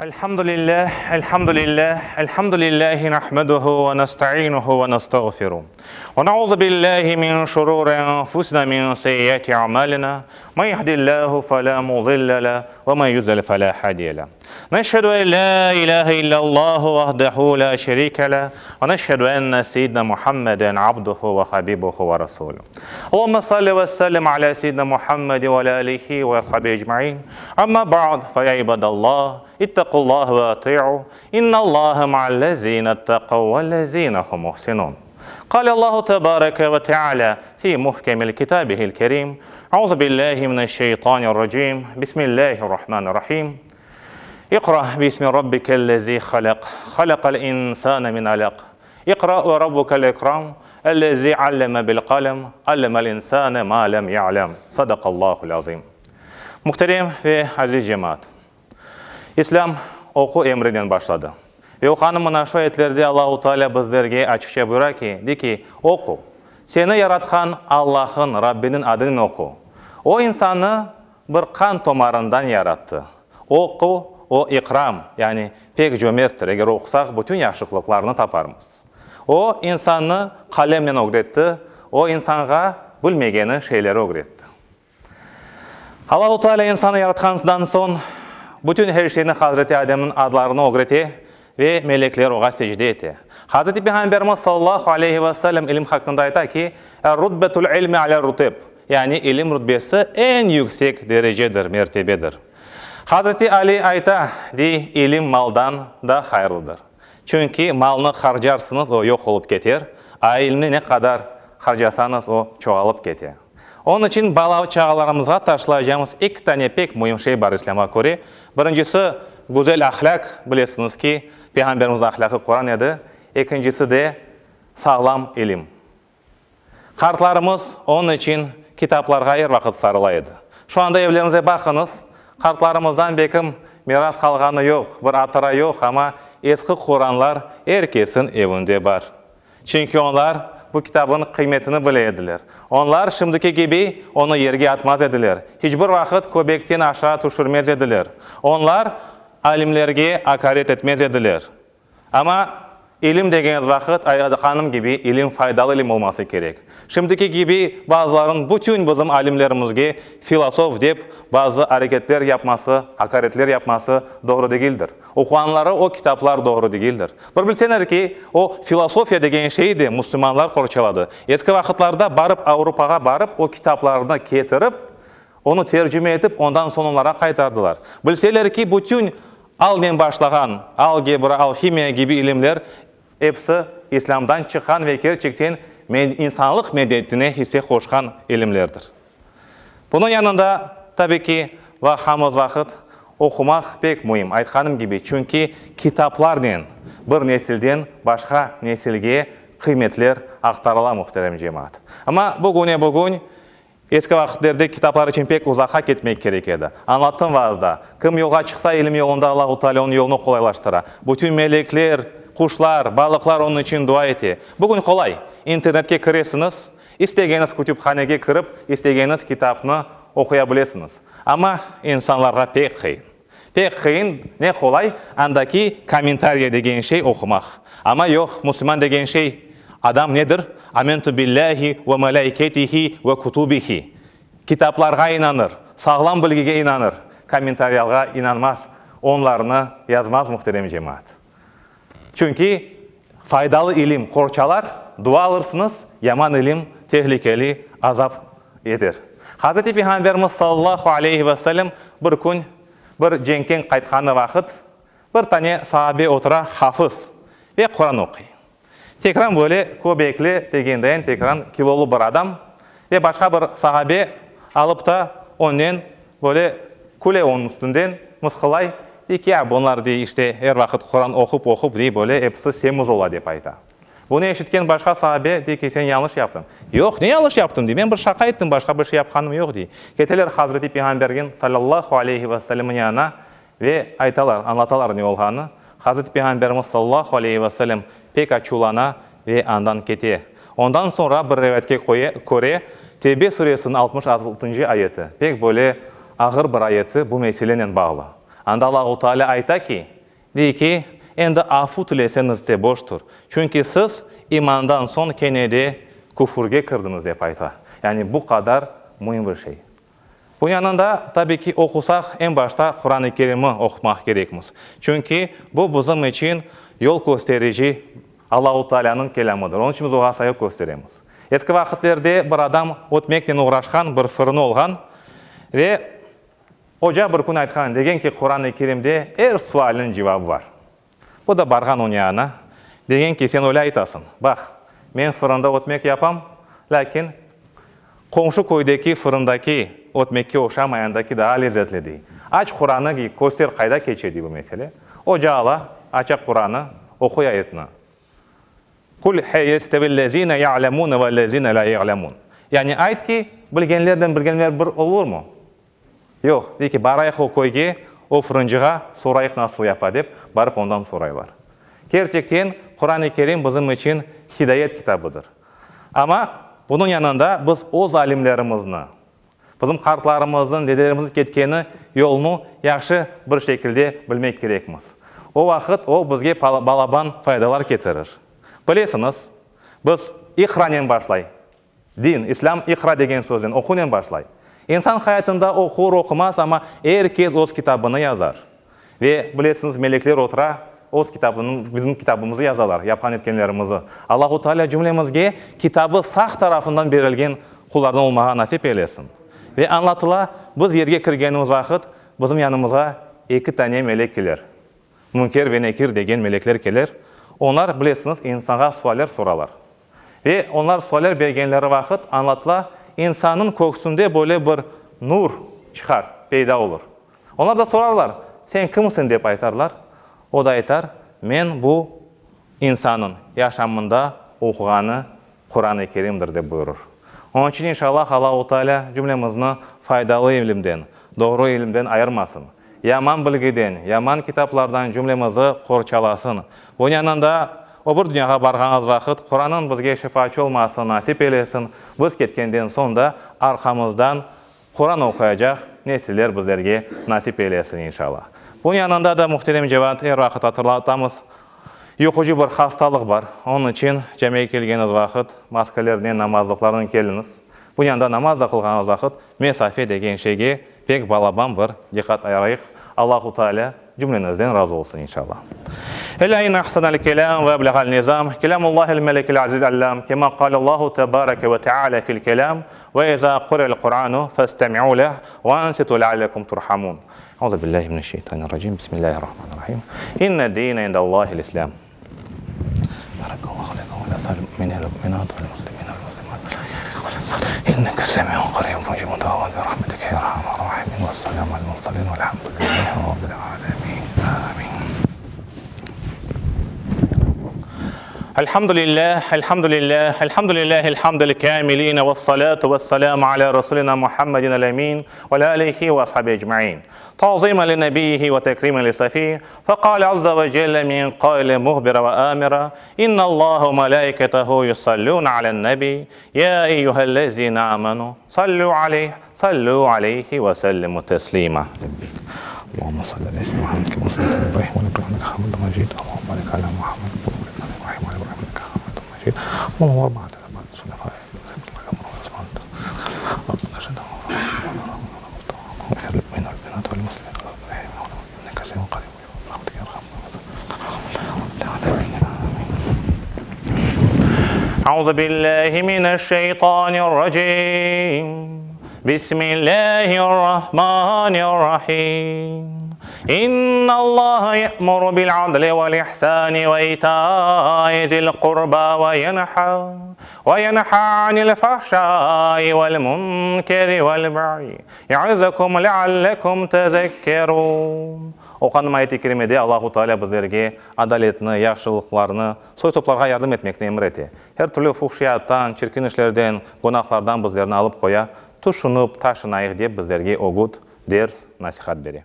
Elhamdülillah, elhamdülillah, elhamdülillahi nahmeduhu ve nestainuhu ve nestağfiruh. Ve nauzu billahi min şururi enfusina min seyyiati a'malina. Men yehdillahu fela mudille le ve men yudlil fela hadiye le. Neşhedü en la ilahe illallahu vahdehu la şerike le ve neşhedü enne seyyidina Muhammeden abduhu ve habibuhu ve rasuluh. Allahümme salli ve sellim ala seyyidina Muhammedi ve ala alihi ve ashabihi ecmain. Amma ba'd, fe ya ibadallah, ittaqullah ve ati'u, innallaha ma'allezine ittaqav vellezine hum muhsinun. Kâle Allahu tebareke ve teala fi muhkemil kitabihil kerim, Euzu billahi mineşşeytanirracim, Bismillahirrahmanirrahim. İqra bismi rabbikellezî halak, halakal insane min alak. İqra ve rabbukel ekram, ellezî alleme bil kalem, allemel insane ma lem ya'lem. Sadakallahul azim. Muhterem ve aziz cemaat! İslâm oqu emrinen başladı. Ve oqanı mına şu ayetlerde Allahu Teala bizlerge açıqça buyura ki, dey ki, Oqu! Seni yaratqan Allahıñ, Rabbiniñ adınen oqu. O insannı bir qan tomarından yarattı. Oqu, O iqram, yani pek cömerttir, eger oqusaq, bütün yahşıqlıqlarnı taparmız. O insannı qalemnen ögretti, O insanğa bilmegeni şeyleri ögretti. Allahu Teala insanı yaratqandan soñ, bütün her şeyni Hazreti Ademniñ adlarını ögrete ve melekler oğa secde ete. Hazreti Peyğamberimiz sallallahu aleyhi ve sellem ilim haqqında ayta ki, Er-rutbetul ilmi ale'r-ruteb, yani ilim rutbesi eñ yüksek derecedir, mertebedir. Hazreti Ali ayta, dey, ilim maldan da hayırlıdır. Çünki malnı harcarsıñız, o yoq olıp keter, a ilimni ne qadar harcasañız, o çoğalıp kete. Onıñ içün bala-çağalarımızğa taşlaycağımız eki tane pek müim şey bar İslâmğa köre. Birincisi, güzel ahlâq, bilesiñiz ki, Peyğamberimizniñ ahlâqı Quran edi. Ekincisi de, sağlam ilim. Qartlarımız onıñ içün kitaplarğa er vaqıt sarıla edi. Şu anda evlerimize baqıñız, qartlarımızdan bekim miras qalğanı yoq, bir atıra yoq, amma eski Quranlar er kesin evinde bar. Çünki onlar bu kitabıñ qıymetini bile ediler. Onlar şimdiki kibi onı yerge atmaz ediler, hiç bir vaqıt köbekten aşağı tüşürmez ediler. Onlar alimlerge aqaret etmez ediler. Amma ilim degeniz vaqıt, aytqanım kibi, ilim faydalı ilim olması kerek. Şimdiki kibi bazılarınıñ bütün bizim alimlerimizge filosof dep bazı areketler yapması, aqaretler yapması doğru degildir. Oquğanları o kitaplar doğru degildir. Bir bilseñer ki, o filosofiya degen şeyi de müslümanlar qorçaladı. Eski vaqıtlarda barıp Avropağa barıp o kitaplarnı ketirip, onı tercime etip ondan soñ onlara qaytardılar. Bilseler ki, bütün alnen başlağan algebra, alhimiya kibi ilimler episi İslâmdan çıqqan ve kerçekten insanlıq medeniyetine hisse qoşqan ilimlerdir. Bunıñ yanında, tabi ki, vaqamız vaqıt oqumaq pek müim, aytqanım kibi, çünki kitaplarnen bir nesilden başqa nesilge qıymetler aqtarıla, muhterem cemaat. Amma bugüne-bugün eski vaqıtlerde kitaplar içün pek uzaqqa ketmek kerek edi. Añlattım vaazda, kim yolğa çıqsa ilim yolunda Allahu Teala onıñ yolunı qolaylaştıra. Bütün melekler, quşlar, balıqlar onıñ içün dua ete. Bugün qolay, internetke kiresiñiz, İstegeniz kütüphanege kirip, istegeniz kitapnı oquya bilesiñiz. Amma insanlarğa pek qıyın. Pek qıyın, ne qolay, andaki kommentariya degen şey oqumaq. Amma yoq, musulman degen şey, adam nedir? Amentu billâhi ve melâiketihi ve kutubihi. Kitaplarğa inanır, sağlam bilgige inanır, kommentariyalarğa inanmaz, onlarnı yazmaz, muhterem cemaat. Çünki faydalı ilim qorçalar, dua alırsıñız, yaman ilim tehlikeli, azap eter. Hazreti Peyğamberimiz sallallahu aleyhi ve sellem bir kün bir cenkten qaytqanı vaqıt bir tane sahabe otura hafız ve Quran oquy. Tekran böyle köbekli degendayin tekran kilolu bir adam ve başqa bir sahabe alıp da onnen böyle küle onıñ üstünden, mısqılay, dey ki, ya bunlar, dey, işte, er vaqıt Quran oqup, oqup, dey, böyle episi semiz ola, dep ayta. Bunı eşitken başqa sahabe dey ki, sen yañlış yaptıñ. Yoq, ne yañlış yaptım, dey, men bir şaqa ettim, başqa bir şey yapqanım yoq, dey. Keteler Hazreti Peyğamberniñ, salâllahu aleyhi ve sellemniñ yanına Ve aytalar, añlatalar ne olğanını. Hazreti Peyğamberimiz sallallahu aleyhi ve sellem pek açuvlana ve andan kete. Ondan soñra bir rivayetke köre, Tevbe suresiniñ altmış altıncı ayeti, pek böyle ağır bir ayeti bu meselenen bağlı. Anda Allahu Teala ayta ki, dey ki, endi afu tileseñiz de boştur, çünki siz imandan soñ kene de küfürge kirdiñiz, dep ayta. Yani bu qadar müim bir şey. Bunıñ yanında, tabi ki, oqusaq, eñ başta Quran-ı Kerimni oqumaq kerekmiz. Çünki bu bizim içün yol kösterici Allahu Tealânıñ kelâmıdır. Onıñ içün biz oña sayğı kösteremiz. Eski vaqıtlerde bir adam ötmeknen oğraşqan, bir fırını olğan ve oca bir kün aytqan, degen ki, Quran-ı Kerimde er sualniñ cevabı bar. Bu da barğan onıñ yanına, degen ki, sen öyle aytasıñ, baq, men fırında ötmek yapam, lâkin qomşu köydeki fırındaki ötmekke oşamay, andaki daa lezetli, dey. Aç Quranı, dey, köster qayda keçe, dey, bu mesele. Oca ala, aça Quranı, oquy ayetni. Kul hel yestevillezine ya'lemune vellezine la ya'lemun. Yani ayt ki, bilgenlernen bilgenler bir olurmı? Yoq, dey ki, barayıq o köyge, o fırıncığa, sorayıq nasıl yapa dep, barıp ondan soraylar. Kerçekten, Quran-ı Kerim bizim içün hidayet kitabıdır. Amma bunıñ yanında biz öz alimlerimizni, bizim qartlarımıznıñ, dedelerimizniñ ketkeni yolnu yahşı bir şekilde bilmek kerekmiz. O vaqıt o bizge balaban faydalar ketirir. Bilesiñiz, biz İqranen başlay Din, İslâm İqra degen sözden, oqunen başlay. İnsan hayatında oqur, oqumaz, amma er kes öz kitabını yazar. Ve, bilesiñiz, melekler otura, öz kitabını, bizim kitabımızı yazalar, yapqan etkenlerimizi. Allahu Teala cümlemizge kitabı sağ tarafından berilgen qullardan olmağa nasip eylesin. Ve añlatıla, biz yerge kirgenimiz vaqıt, bizim yanımızğa eki tane melek keler. Münker ve Nekir degen melekler keler. Onlar, bilesiñiz, insanğa sualler soralar. Ve onlar sualler bergenleri vaqıt, añlatıla, insannıñ köksünde böyle bir nur çıqar, peyda olur. Onlar da sorarlar, Sen kimsiñ? dep aytarlar. O da aytar, Men bu insannıñ yaşamında oquğanı Quran-ı Kerimdir, dep buyurır. Onıñ içün, inşallah, Allahu Teala cümlemizni faydalı ilimden, doğru ilimden ayırmasın. Yaman bilgiden, yaman kitaplardan cümlemizi qorçalasın. Bunıñ yanında, o bir dünyağa barğanımız vaqıt Qurannıñ bizge şefaatçı olmasını nasip eylesin, biz ketkenden soñ da arqamızdan Quran oquyacaq nesiller bizlerge nasip eylesin, inşallah. Bunıñ yanında da, muhterem cemaat, er vaqıt hatırlatamız, yuqucı bir hastalıq bar, onıñ içün camiye kelgeniñiz vaqıt maskelernen, namazlıqlarnen keliñiz. Bunıñ yanında namaz da qılğanıñız vaqıt mesafe degen şeyge pek balaban bir diqqat ayırayıq. Allahu Teala cümlenizden razı olsun inşallah. Elâ inne ahsenel kelâm ve ebleğel nizam, kelâmullâhil melikil azizil allâm, kemâ kâlellâhu tebâreke ve teâlâ fil kelâm, ve izâ quri'el Kur'ânu festemi'û leh ve ansitû leallekum turhamûn. Euzu billahi mineşşeytanirracim. Bismillahirrahmanirrahim. İnne dîne indellâhil İslâm. Barakallahu lekum ve li sâiril mu'minîne vel mu'minât vel muslimîne vel muslimât. İnneke semî'un qarîbun mucîbud da'avât bi rahmetike ya erhamer râhimîn. Vesselâmu alel murselîn velhamdülillâhi rabbil âlemîn. Âmîn. Elhamdülillâh, elhamdülillâh, elhamdülillâhil hamdil kâmilîne vessalâtu vesselâmu alâ rasûlinâ Muhammedin el-emîn ve alâ âlihi ve ashabihi ecmaîn. Ta'zîmen li nebiyyihi ve tekrîmen li safîh, feqâle azze ve celle min qailin muhbira ve âmira, İnnallâhe ve melâiketehu yusallûne alen-nebî, yâ eyyühellezîne âmenû, sallû aleyh, sallû aleyhi ve sellimû teslîmâ. Lebbeyk. Allahümme salli alâ seyyidinâ Muhammed kemâ sallayte alâ İbrahim ve alâ İbrahim inneke hamidun mecîd. Allahümme barik alâ Muhammed ve alâ İbrahim ve alâ İbrahim inneke hamidun mecîd. Allahümme arda Euzu billahi mineşşeytanirracim. Bismillahirrahmanirrahim. İnnallaha ye'muru bil adli vel ihsani ve ita'i zil qurba ve yenha ve yenha anil fahşai vel munkeri vel bagyi ya'izukum leallekum tezekkerun. Oqanım ayet-i kerimede Allahu Teala bizlerge adaletni, yahşılıqlarnı, soy-soplarğa yardım etmekni emir ete. Her türlü fuhşiyattan, çirkin işlerden, günahlardan bizlerni alıp qoya, tüşünip, taşınayıq dep bizlerge ögüt, ders, nasihat bere.